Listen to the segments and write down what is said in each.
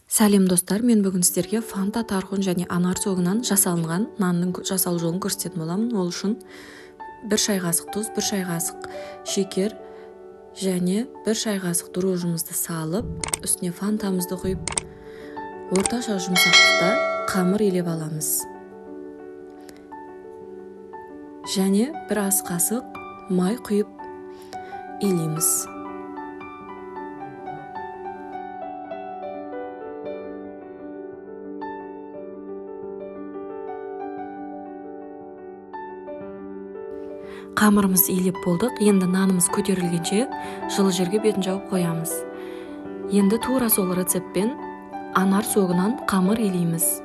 Сәлем достар, мен бүгін сіздерге фанта, тархун және анар согынан жасалынған нанның жасалу жолын көрсететін боламын. Ол үшін 1 шай қасық тұз, 1 шай қасық шекер және 1 шай қасық дрожжымызды салып, үстіне фантамызды құйып, орташа жұмсақтықта қамыр илеп аламыз. Және 1 ас қасық май құйып илейміз. Қамырымыз илеп болдық. Енді нанымыз көтерілгенше жылы жерге бетін жауып қоямыз. Енді тура сол рецептпен анар согынан қамыр илейміз.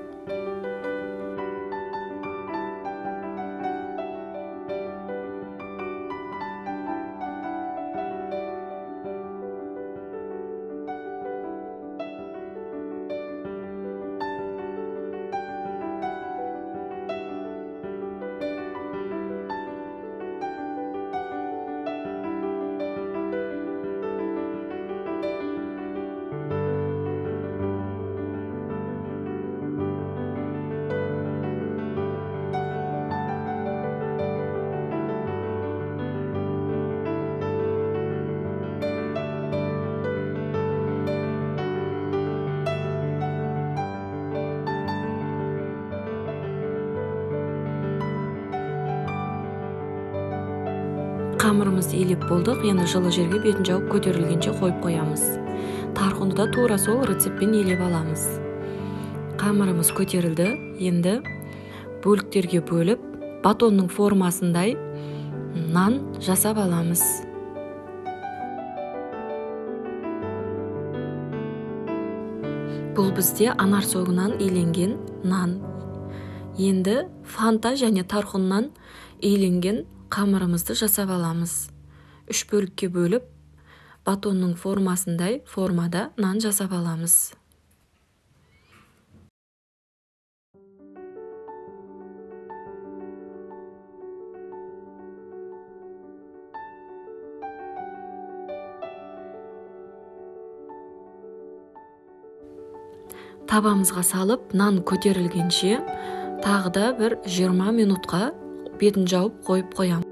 Қамырымызды илеп болдық. Енді жылы жерге бетін жауып көтерілгенше қойып қоямыз. Тархунды да тура сол рецептпен илеп аламыз. Қамырымыз көтерілді. Енді бөліктерге бөліп, батонның формасындай нан жасап аламыз. Бұл бізде анар согынан иленген нан. Енді фанта және тархуннан иленген қамырымызды жасап аламыз. 3 бөлікке бөліп, батонның формасындай формада нан жасап аламыз. Табамызға салып, нан көтерілгенше тағы да бір 20 минутқа бетін жауып қойып қоямыз.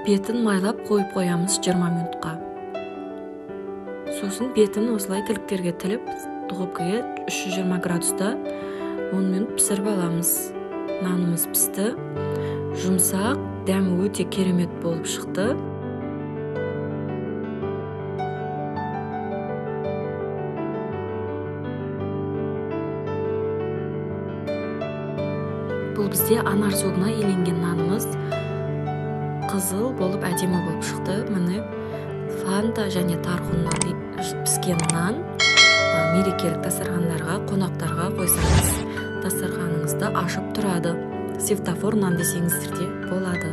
Бетін майлап қойып қоямыз 20 минутқа. Сосын бетін осылай тіліктерге тіліп, духовкаға 320 градуста 10 минут пісіріп аламыз. Нанымыз пісті. Жұмсақ, дәмі өте керемет болып шықты. Бұл бізде анар согына иленген нанымыз. Қызыл болып әдемі болып шықты. Міне фанта және тархуннан піскен нан мерекелік дастархандарға, қонақтарға қойсаңыз, дастарханыңызды ашып тұрады. Светофор нан десеңіздер де болады.